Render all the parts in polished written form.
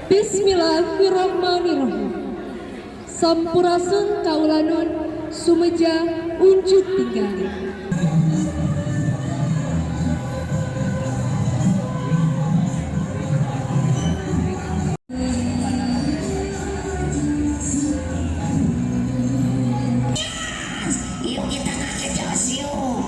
Bismillahirrahmanirrahim. Sampurasun kaulanun sumeja unjuk tinggali. Yuk kita ngejos yuk.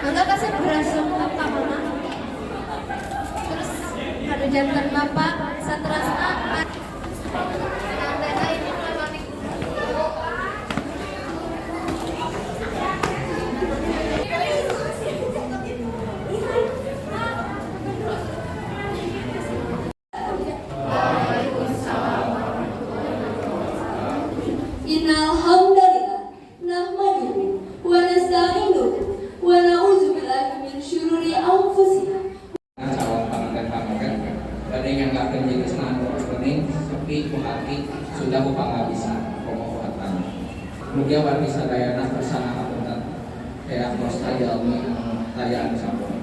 Mangga kasih berasuk apa, Mama? Terus anu janten Bapak saterasna Tanda ini melalui guru. Innal hamdalillah nahmaduhu wa nasta'inuhu wa na'udzu billahi min syururi anfusina. Calon panganten panganten dan nyanggakeun jenisna anu bening sepi ku hati sudah ku pangabisa komo ku hartana. Mugia wargi sadayana kersa ngahapunten tea kosta jalmi anu taya anu sampurna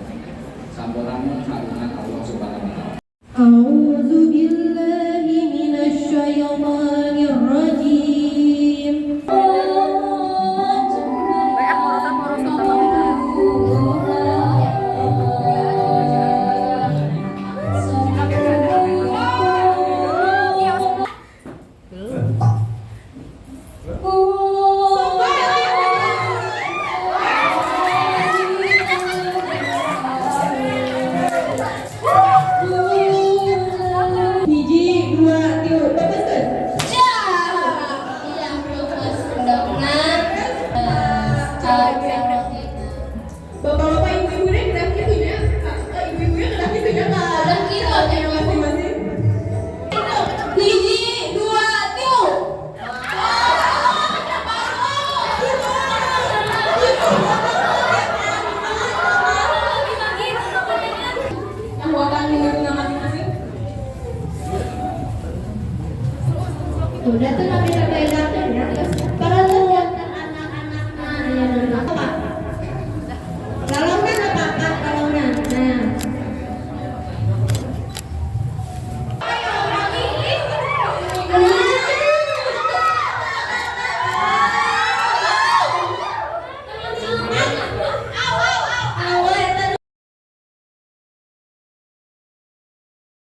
sampurna kagungan Allah Subhanahu wa Taala. أعوذ بالله من الشيطان الرجيم. Baik, ah, morosot morosot. Hiji, dua, tilu, baguskeun. Ya, iya, bagus endokna. Bapak-bapak, ibu-ibu deh kedah kitu nya. Ibu-ibunya kedah kitu nya, Kak. Kedah kitu, nya. Masing-masing. Hiji, dua, tilu. Anggota minurna masing-masing. Udah tuh nabi bedakeun ya. Para janten anak-anakna aya nu apa? Lalaunan apa, Kak? Lalaunan. Nah.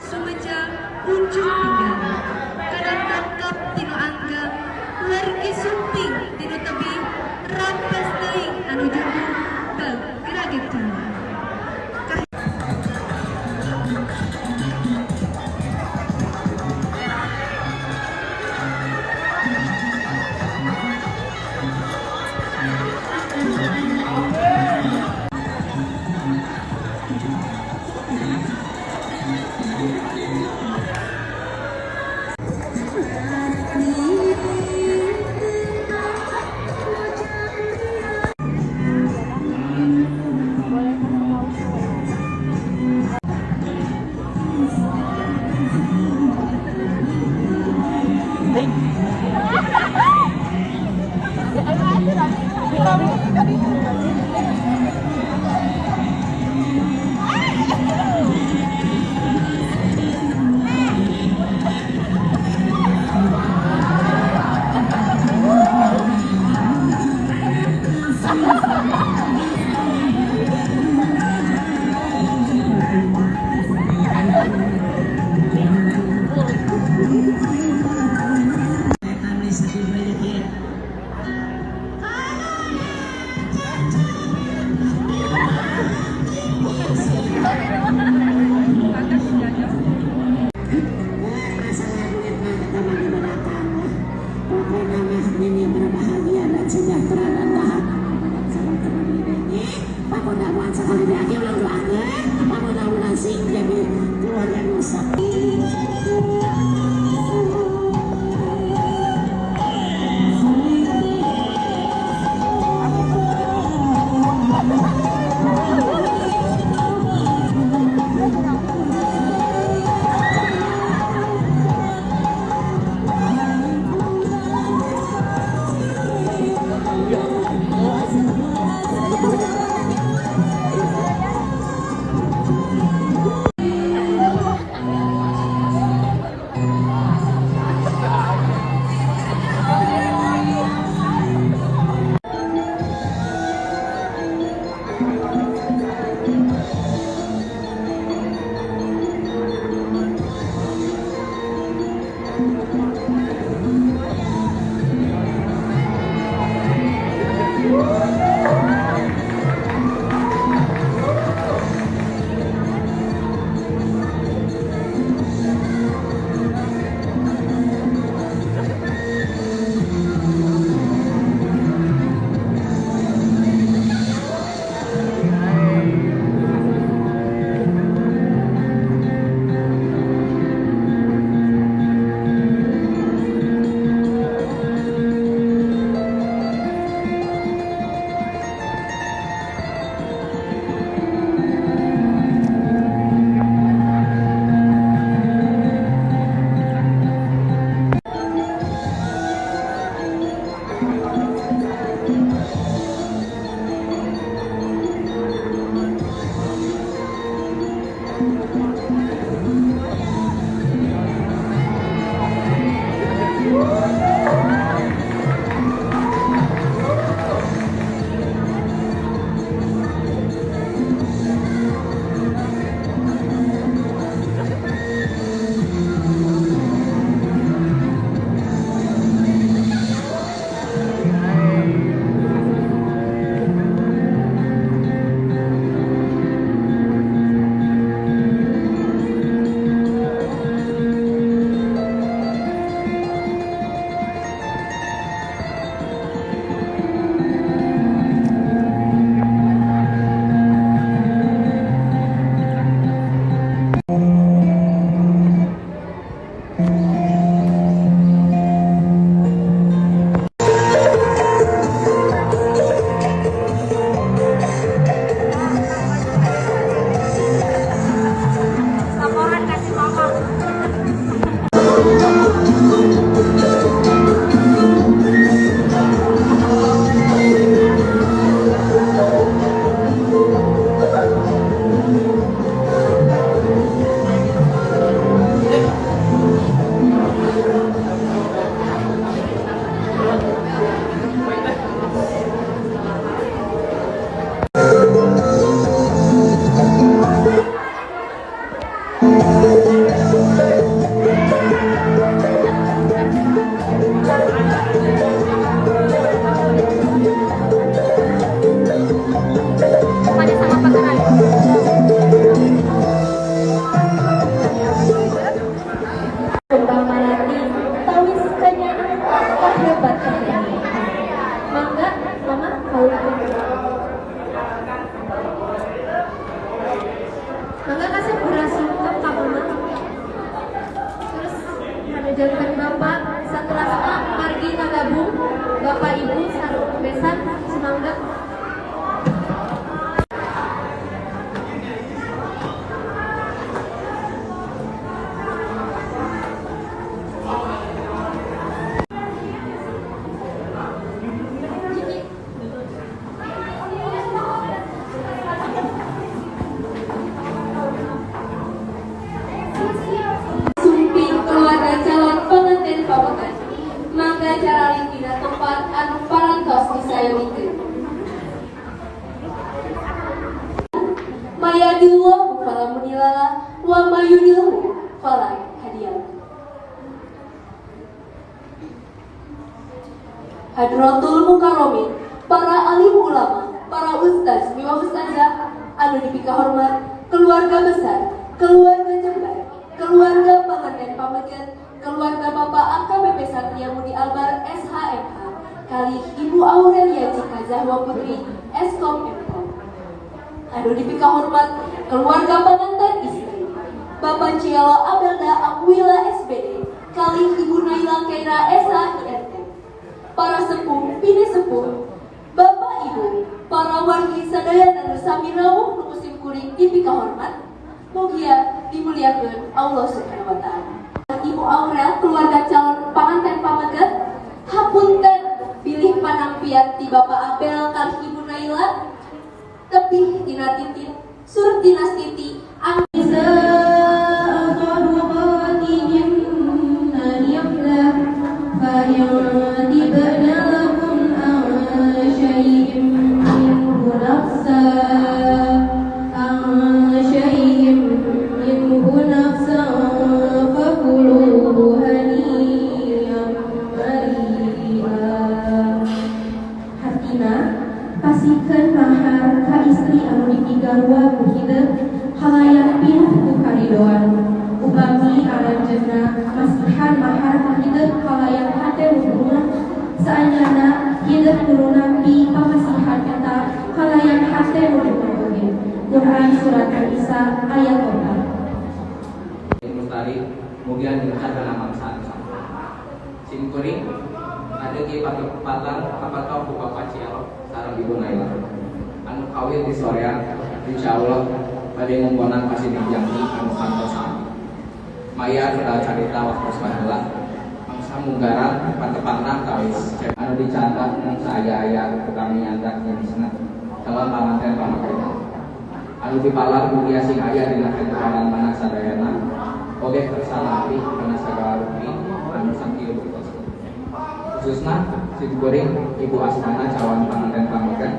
Sumeja unjuk tinggali. Kadang tangkap tinu angga. Janten bapak sakelasna margi ngagabung, bapak ibu sareng besan sumangga. Sumping keluarga calon pengantin pameget. Mangga caraling dina tempat anu parantos disayogikeun. May yahdihillahu fala mudhillalah wa may yudlilhu fala hadiyalah. Hadratul Mukarromin, para alim ulama, para ustaz, miwah ustazah, anu dipikahormat, keluarga besar, keluarga Jembar, keluarga pengantin pameget, keluarga Bapak AKBP Satria Mudi Albar SHMH, kalih Ibu Aurelia Cika Zahwa Putri, S.Kom M.Kom. Anu dipikahormat, keluarga pengantin istri, Bapak Cielo Abelda Aquila SBD, kalih Ibu Naila Keira SHINT, para sepuh, pinisepuh, Bapak Ibu, para wargi sadaya anu sami rawuh nu ku sim kuring dipikahormat, mugia dimuliakeun Allah Subhanahu wa taala. Ibu Aurel, keluarga calon panganten pameget, hapunten bilih panampian ti Bapak Abel kalih Ibu Naila tebih tina titit surtina stiti. النساء صدقاتهن نحلة فإن طبن لكم عن شيء منه نفسا عن شيء منه نفسا فكلوه هنيئا مريئا. Hartina pasihkeun mahar ka istri anu dipigarwa ku hideung kalayan pinuh ku karidoan. Upami aranjeunna masihan mahar ka hideung kalayan hate nu bungah, saenyana hideung kudu nampi pamasihan eta kalayan hate nu bungah oge. Quran Surat An-Nisa ayat 4. Mustari mugia dilecat kana mangsa anu sampurna. Sim kuring ada ki patang kapatok ku Bapak Cielo sareng Ibu Naila. Anu kawin di sorean, insyaallah bade ngungkonan pasining janji anu kantos sami. Maya sudah carita waktu baheula mangsa munggaran patepangna kawis anu dicatat mung saaya-aya tukang nyandak jenisna calon panganten pameget. Anu dipalar mugia sing aya dina kehidupan manah sadayana oge kersa nampi kana sagala rupi anu sakieu buktosna. Khususna sim kuring Ibu Asmana calon panganten pameget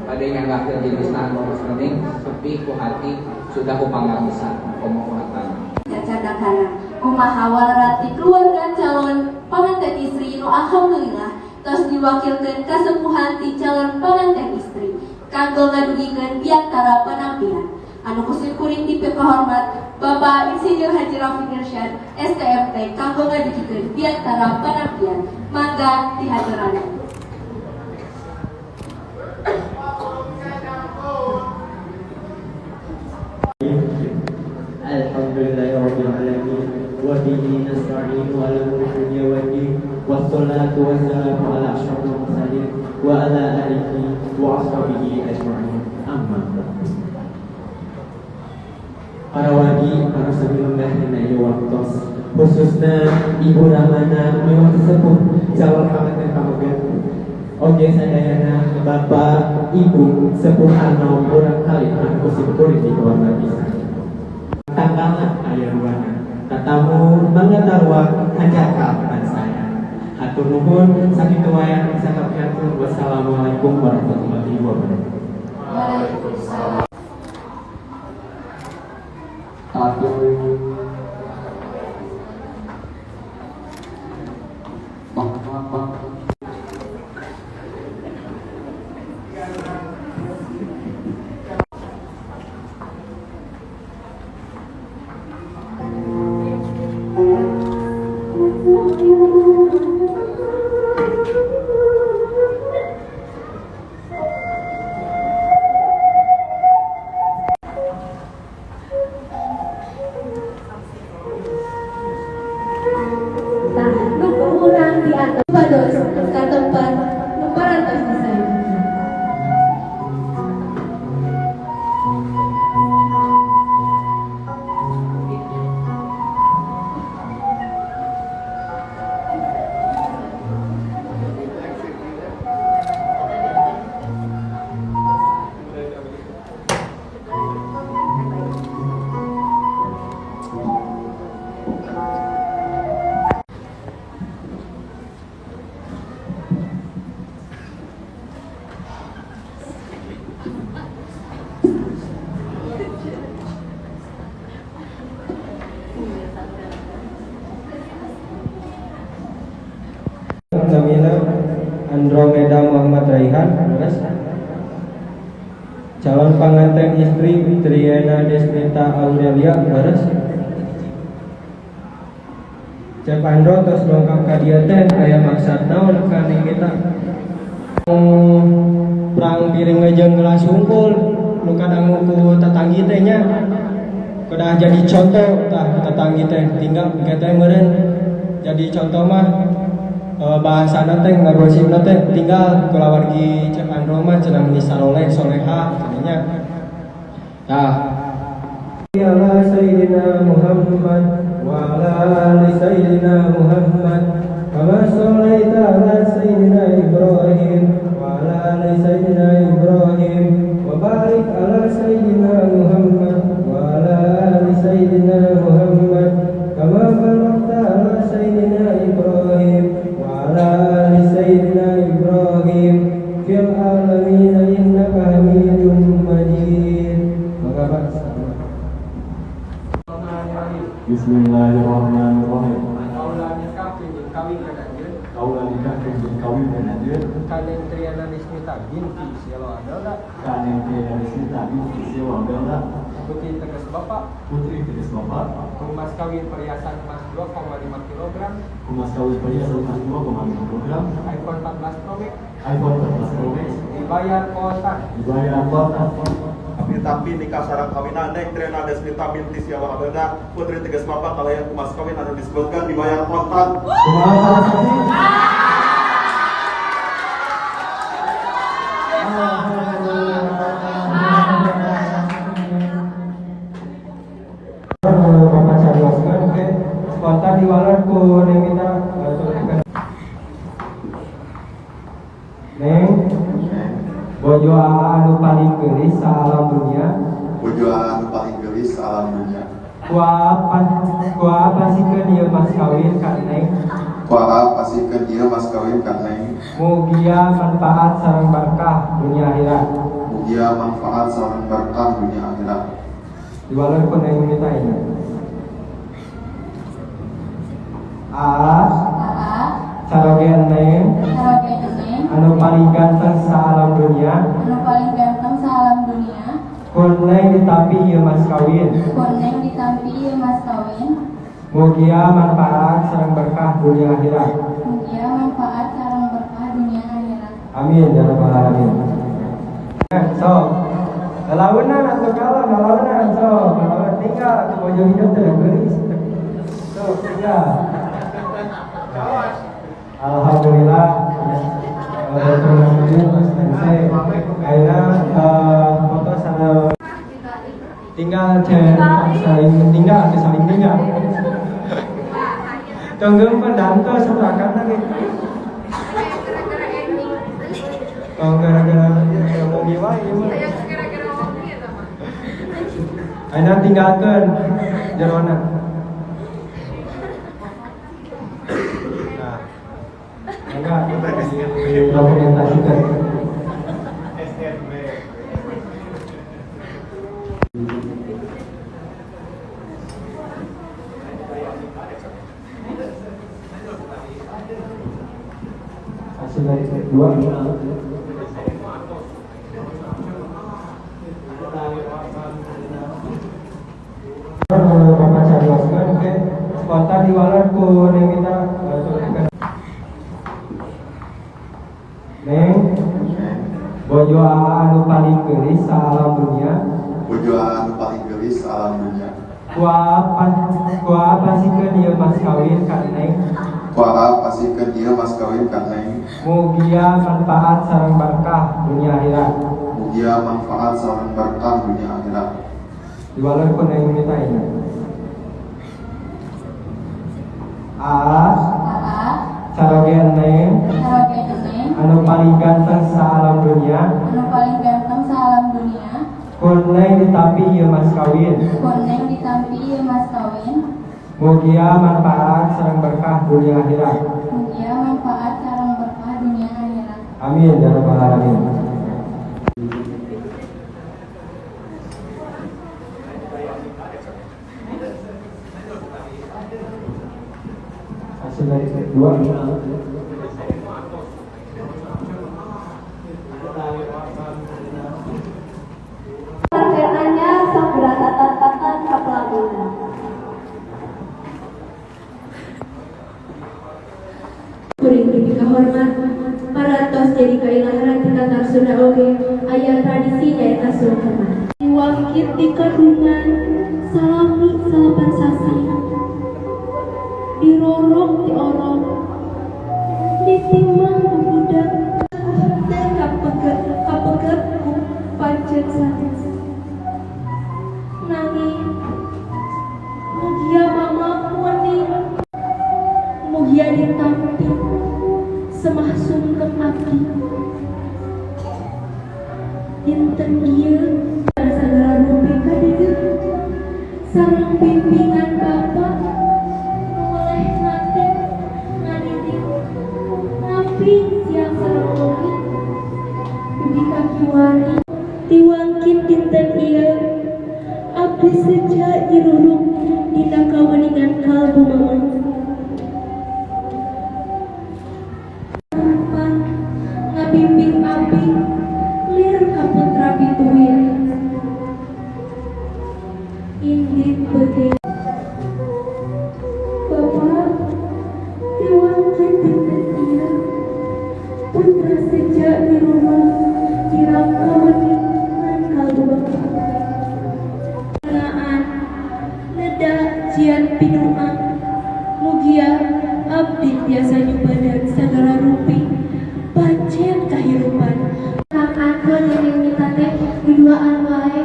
bade nyanggakeun jenisna anu penting sepi ku hati sudah ku pangabisa komo ku hatana. Cacandakana kumaha walerati keluarga calon panganten istri nu alhamdulillah tos diwakilkeun kasepuhan ti calon panganten istri kanggo ngadugikeun biantara penampilan. Anu ku sim kuring dipikahormat Bapak Insinyur Haji Rafi Irsyad STMT kanggo ngadugikeun biantara penampilan, mangga dihaturan. Alhamdulillahirabbil alamin wa bihi nasta'in wa ala umuri dunya waddin, wassalatu wassalamu ala asyrafil mursalin wa ala alihi wa ashabihi ajma'in, amma ba'd. Para wali, para sami lenggah dina ieu waktos, khususna Ibu Ramana miwah sesepuh calon panganten pameget, oge sadayana bapak ibu sepuh anom urang kali anu ku sim kuring dihormat pisan. Tanggalna aya ruana tatamu mangga taruang hanjakal saya. Hatur nuhun, sakitu wae anu bisa kapihatur. Wassalamualaikum warahmatullahi wabarakatuh. Waalaikumsalam. Satu, dua. Tah, nu ku urang diantos pados ka tempat nu parantos disayogikeun. Namina Andromeda Muhammad Raihan, terus calon pengantin istri Triana Desmita Aurelia, terus Cep Andro tos dongkap ka dieu teh aya maksad naon ka Neng Mita? Prang piring jeung gelas hungkul nu kadangu ku tetanggi teh nya, kedah jadi contoh tah tetanggi teh, tinggal engke teh meureun jadi contoh mah, bahasana teh ngagosipna teh tinggal kulawargi Cep Andro mah cenah meni saloleh soleha cenah. Tah, ala sayyidina Muhammad wa ala ali sayyidina Muhammad kama shallaita ala sayyidina Ibrahim wa ala ali sayyidina Ibrahim wa barik ala sayyidina Muhammad wa ala ali sayyidina Muhammad kama barakta ala sayyidina Ibrahim wa ala ali sayyidina Ibrahim fil alamin innaka Hamidum Majid. Maka Pak. Bismillahirrahmanirrahim. Kaula nikah jeung kawin ka anjeun. Kaula nikah jeung kawin ka anjeun. Ka Neng Triana Desmita binti Sialo Abelda. Ka Neng Triana Desmita binti Sialo Abelda. Putri tegas bapak. Putri tegas bapak. Ku mas kawin perhiasan emas 2,5 kg. Ku mas kawin perhiasan emas 2,5 kg. iPhone 14 Pro Max. iPhone 14 Pro Max. Dibayar kontan. Dibayar kontan. Tapi nikah sareng kawinan Neng Triana Desmita binti Sialo Abelda putri tegas bapak kalayan ku mas kawin anu disebutkan dibayar kontan. Kumaha para saksi? Bapak carioskeun, oke. Spontan diwaler ku Neng Mita. Neng, bojo anu paling geulis saalam dunia. Bojo anu paling geulis saalam dunia. Ku aa pasihkeun ieu mas kawin ka Neng. Ku aa pasihkeun ieu mas kawin ka Neng. Mugia manfaat sareng berkah dunia akhirat. Mugia manfaat sareng berkah dunia akhirat. Diwaler ku Neng Mita ini. A, caroge Neng anu paling ganteng saalam dunia. Anu paling ganteng saalam dunia. Ku Neng ditampi ieu mas kawin. Ku Neng ditampi ieu mas kawin. Mugia manfaat sareng berkah dunia akhirat. Mugia manfaat sareng berkah dunia akhirat. Amin ya rabbal alamin. So, lalaunan atau kalau lalaunan, so, lalaunan tinggal atau bojo hidup teh geulis. So, tinggal. Alhamdulillah. Akhirnya foto sama tinggal cek saling tinggal, saling tinggal. Tunggu pendanto sepakat lagi. Oh, gara-gara ngomong wae ieu mah. Ayeuna tinggalkeun jerona. Nah, enggak dokumentasikan. Hasil dari dua. Bapak carioskeun, oke. Spontan diwaler ku Neng Mita. Neng, bojo anu paling geulis saalam dunia. Bojo anu paling geulis saalam dunia. Ku Aa pasihkeun ieu mas kawin ka Neng. Ku Aa pasihkeun ieu mas kawin ka Neng. Mugia manfaat sareng berkah dunia akhirat. Mugia manfaat sareng berkah dunia akhirat. Diwaler ku Neng Mita ini. Aa, Aa, caroge Neng caroge Neng anu paling ganteng saalam dunia. Anu paling ganteng saalam dunia. Ku Neng ditampi ieu mas kawin. Ku Neng ditampi ieu mas kawin. Mugia manfaat sareng berkah dunia akhirat. Mugia manfaat sareng berkah dunia akhirat. Amin ya rabbal alamin. Hasil dari dua. Sarjenanya sok geura tatat-tatan ka pelaminan. Kuring dipikahormat, parantos jadi kailaharan di Tatar Sunda oge aya tradisi nyaeta sungkeman. Wangkit di kandungan salami 9 sasih, dirorok ti orok, ditimang ku budak, henteu kapeget kapeget ku pancen sanes. Nanging mugia mama wening, mugia ditampi semah sungkem abdi dinten ieu. Sagala rupi kadieu sareng bimbingan bapak nu weleh ngateh, ngadidik, ngabing siang sareng wengi dugi ka kiwari. Tiwangkit dinten ieu abdi seja nyiruruk dina kaweningan kalbu mama. Rupa ngabimbing abdi lir ka putra pituwir indit beuteung. Bapak, tiwangkit dinten ieu putra seja nyiruruk dina kaweningan kalbu bapak. Ngaan neda jian pidua, mugia abdi tiasa nyubadan sagala rupi pancen kahirupan. Kang Ando jeung Neng Mita teh duduaan wae.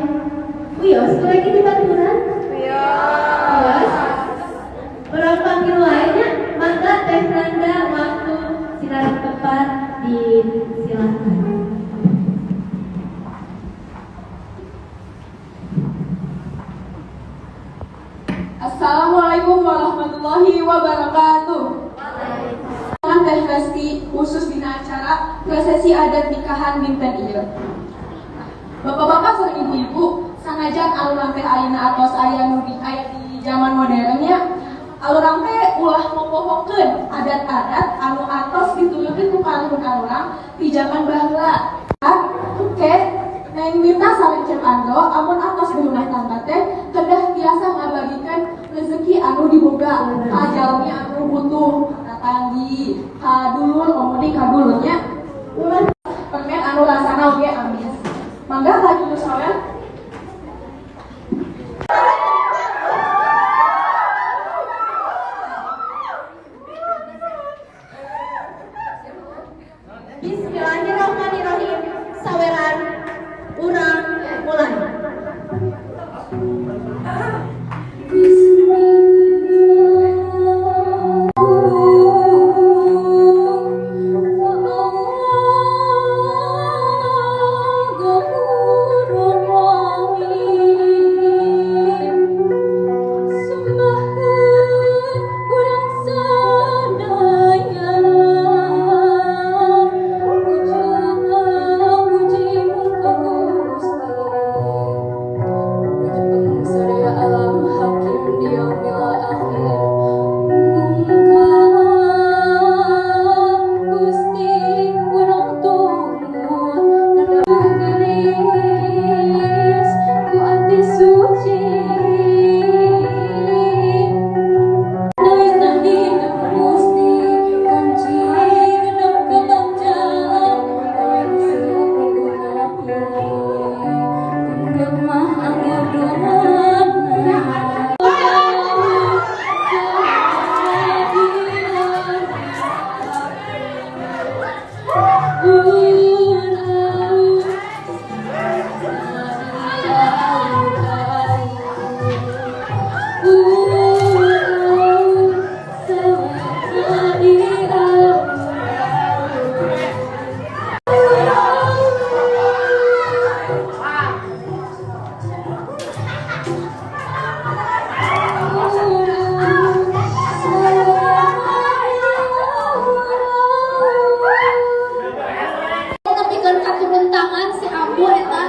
Wios lagi di baturan? Wios. Urang panggil wae nya. Mangga Teh Nanda, waktu silakan, tempat disilakan. Assalamualaikum warahmatullahi wabarakatuh. Teh Resti khusus dina acara prosesi adat nikahan dinten ieu. Bapak-bapak sareng ibu-ibu, sanajan alurang teh ayeuna atos aya nu di aya di zaman modern nya, alurang teh ulah mopohokeun adat-adat anu atos dituyukeun ku kaluhur arurang di zaman baheula. Oke, Neng Mita sareng Cep Ando, amun atos berumah tangga teh kedah tiasa ngabagikan rezeki anu diboga ka jalmi anu butuh, ka tanggi, ka dulur, komo deui ka dulurnya. Ulah permen anu rasana oge amis. Mangga ka juru sawer. Bismillahirrahmanirrahim. Saweran urang mulai. Nepikeun katurun tangan si Ambu eta.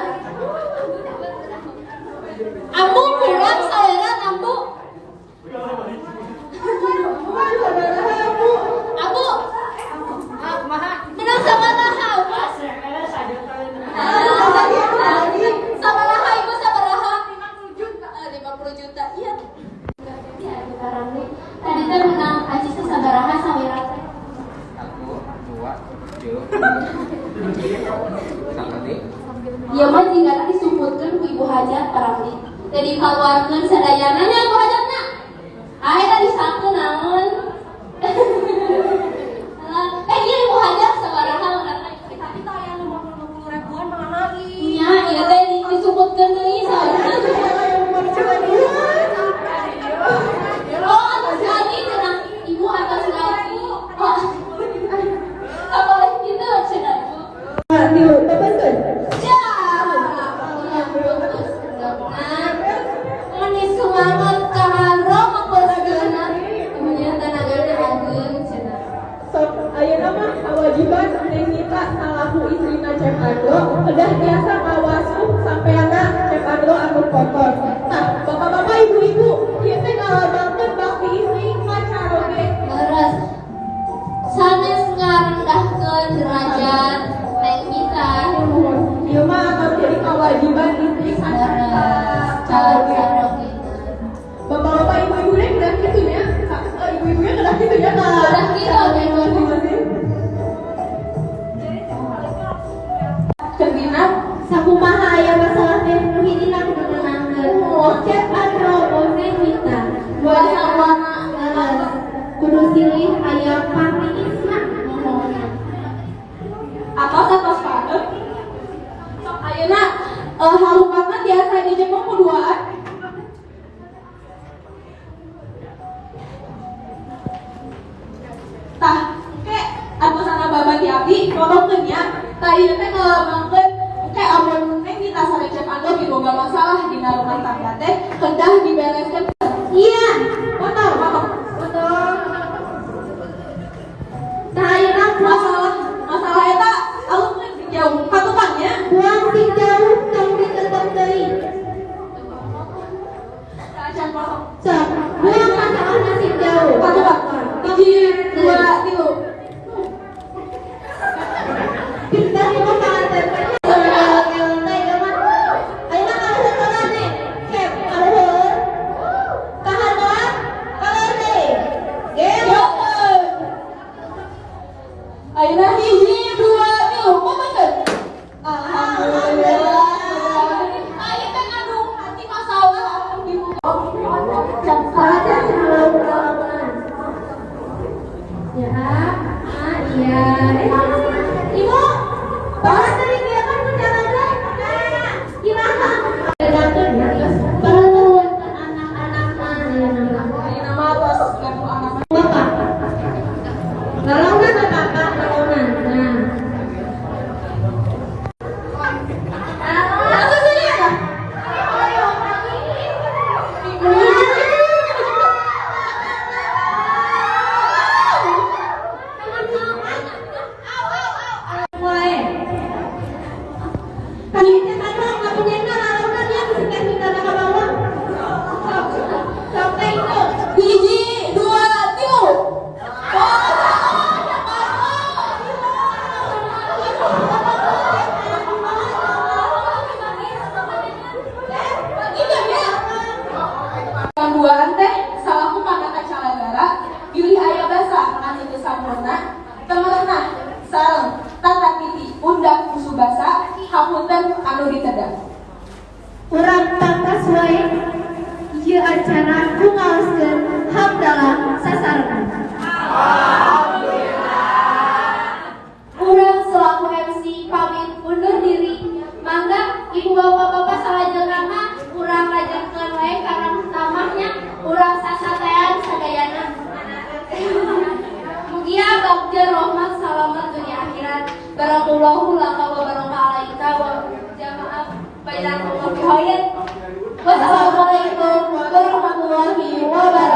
Ambu kurang saweran, Ambu. Ambu. Menang sabaraha, Ambu? Sabaraha, Ibu, sabaraha? 50 juta. Iya. Iya, tadi teh menang acis teh sabaraha saweran teh? 1, 2, 3, sakali. Ieu mah tinggal disumputkeun ku Ibu Hajat paramli. Tadi kaluarkeun sadayana nya Ibu Hajatna. Ae tadi saku naon? Eh, ieu Ibu Hajat sabaraha menangna? Tapi tah aya nu 50 ribuan mah lagi. Nya, ieu teh disumputkeun deui sabaraha. Oh, atas lagi cenah Ibu, atas lagi. Oh. Apalagi gitu cenah Ibu. Tilu, tepaskeun. Ya, meni semangat kaharo mapeskeunna punya tenagana ageung cenah. Sok ayeuna mah kewajiban Neng Nita salaku istrina Cep Andro kedah tiasa ngawasuh sampeana Cep Andro anu kotor. Nah, bapak-bapak, ibu-ibu, ieu teh ngalambangkeun bakti istri ka caroge. Leres. Sanes ngarendahkeun derajat Neng Nita. Ieu mah akan jadi kewajiban istri ka Leres, caroge. caroge. Bapak-bapak, ibu-ibu nya kedah kitu nya. Ibu-ibunya kedah kitu nya ka. Kedah kitu, Neng. Masing-masing. Cendina, Sakumaha aya masalah teh nu hidina kudu menangkeun. Cep Andro Neng Nita. Warna leres. Kudu silih aya pangtiisna ngomongna. Atos, atos banget. Sok ayeuna harupatna tiasa dijemur ku duaan. Tah, ke atosana babati abdi potongkeun nya. Tah, ieu teh ngalambangkeun ke amun Neng Nita sareng Cep Andro boga masalah dina rumah tangga teh kedah dibereskeun. Iya, Potong, potong. Potong. Tah, ayeuna Masalah masalah eta alungkeun sing jauh ka tukang nya. Buang sing jauh, tong ditetep deui. Tah, acan potong. Sok, buang masalahna sing jauh. Ka tukang. 1, 2, 3. Pintar ieu panganten. Ngeleng-ngeleng teh ieu mah. Ayeuna kaluhur heula nih. Cep, kaluhur. Ka handap, kalor deui. Gelo. Ayeuna 1, 2, 3, kumaha? Alhamdulillah. Ayeuna teh ngadu hati masalah anu dibuka. Saja selalu. Ya, ah iya. Ibu, bapak tadi dia kan berjalan. Nah, gimana? Bedakeun ya, perlu anak-anak ayeuna mah. Ayeuna mah tos gaduh anak. Bapak. Lalaunan bapak, lalaunan. Nah. Langsung sini ya? Barakallahu laka wa baraka alaika wa jama'a bainakum fi khair. Wassalamualaikum warahmatullahi wabarakatuh.